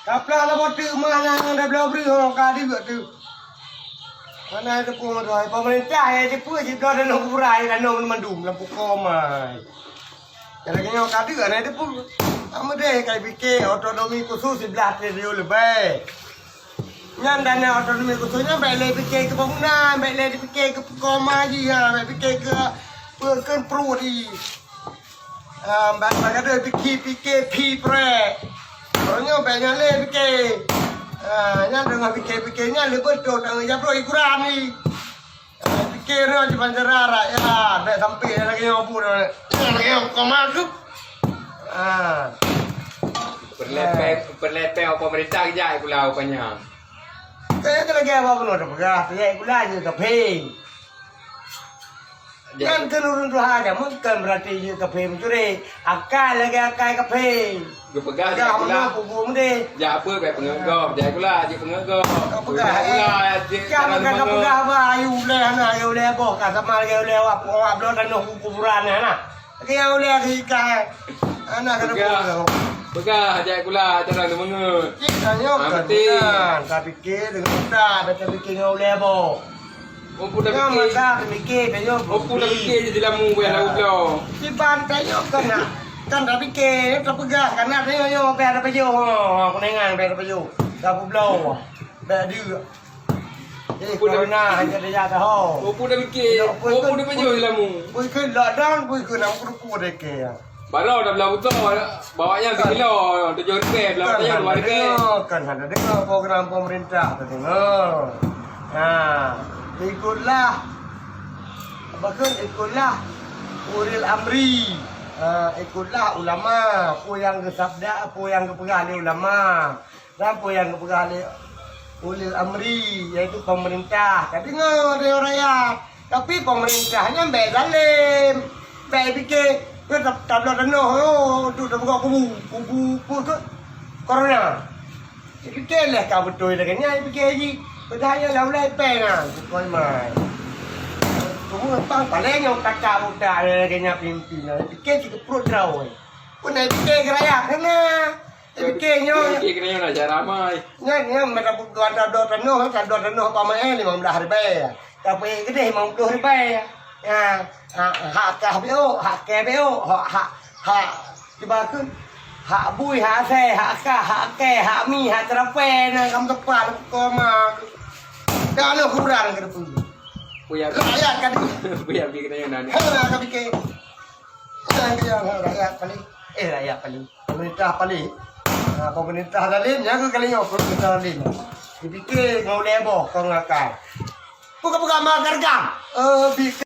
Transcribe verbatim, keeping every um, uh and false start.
Kaplah lam boh teuk mah na ngon dabloe breuh ho ka deuek teuk. Hana teupeue meudoe, pemerintah nyang teupeue sibloe tanoh kuburan, tanoh mandum lam pukoe mai. Lagèe nyoe ka deuek hana teupeue. Ameudeh ka pike otonomi khusus siblaih triliun leubeh. Nyan dana otonomi khusus nyan bèk lé pike keu bangunan, bèk lé pike keu pukoe mai jih, ha, bèk pike keu peue keu pruet jih. Ah, bak, bak gadôh pike, pike phi preh. Uroe nyoe bèk nyan lé pike. Ah, nyan deungon pike-pike nyan lé beutôi tanggong jaweueb lôn ikuran ni. Ah, pike nyoe jibancara rakyat, bèk sampé lagèe nyoe bu nyoe. Lagèe nyoe koma tu. Ah. Peureulèe pèng, peureulèe pèng pemerintah geujak sikula rupanya. Kaya tu lagèe apa pun dah peugah, jai sikula jeuet keu pèng. Kan keu ureueng tuha jameun kan berarti jeuet keu pèng mencuri. Akai lagèe akai keu pèng. Geupeugah jak sikula. Peugah meunan kubu meudeh. Jak apa bèk peungeut gob, jak sikula jeuet peungeut gob. Kau peugah, eh. Sikula jeuet. Kau peugah, kau peugah apa, ayu ulèe hana, ayu ulèe boh, ka sama lagèe ulèe awak, awak bloe tanoh kuburan hana. Lagèe ulèe akai. Hana ka peugah. Peugah jak sikula cara leumeungeut. Cit tanyoe kan. Tapi pike deungon utak, tapi pike ngon ulèe boh. Ompun dah pike. Masa pemikir tanyoe. Ompun dah pike je dilamu bèk lau bloe. Siban tanyoe kan nak. Kan dah pike, tapeugah kan nak tanyoe nyoe bèk ada pajoh. Ha, kunengan bèk ada pajoh. Dah publoe. Bèk deuek. Jadi corona hanya dia dah ho. Ompun dah pike. Ompun dah pajoh dilamu. Pui ke lockdown, pui ke nak kudu-kudu deke ya. Baroe dah blah butôi, bawa nyan sikilo tujoh ribèe, blah butôi nyan dua ribèe. Kan hana deungoe program pemerintah teudeungoe. Ha, ikutlah, apa kheun, ikutlah ulil amri. Ha, ikutlah ulama, peue nyang geusabda, peue nyang geupeugah lé ulama. Dan peue nyang geupeugah lé ulil amri, yaitu pemerintah. Tadeungoe lé rakyat. Tapi pemerintah nyan bèk zalim. Bèk pike, nyoe tab-, tabloe tanoh, oh, untuk tapeugah kubu. Kubu peue keu corona. Pike leh ka beutôi lagèe nyan, pike jih. Padahai nyan lam ulèe pèng na, bukon mai. Cuma bang, paléng nyang kakak budak lagèe nyan pimpin. Pike cit keu pruet droe. Pun pike keu rakyat keunan. Pike nyoe. Pike keunan nyoe lah cara mai. Nyan, nyan, meunan tabloe tanoh, tabloe tanoh pamaén limong blah ribèe. Tapi keudeh limong ploh ribèe. Ya, ha, hak kah beu, hak kèe beu, hak, hak, hak, cuba kheun. Hak bui, hak asèe, hak kah, hak kèe, hak mi, hak teurapèe, na kam teupah koma. Dah lheueh kurang keu peue. Peue ya? Rakyat kan. Peue ya, pike keunan nyoe na. Hana ka pike. Nyang dia rakyat paléng. Eh, rakyat paléng. Pemerintah paléng. Ha, pemerintah zalim, nyang keu kali nyoe pemerintah zalim. Dipike ngon ulèe boh, kon ngakai. Bukan-bukan makan gam. Eh, bi-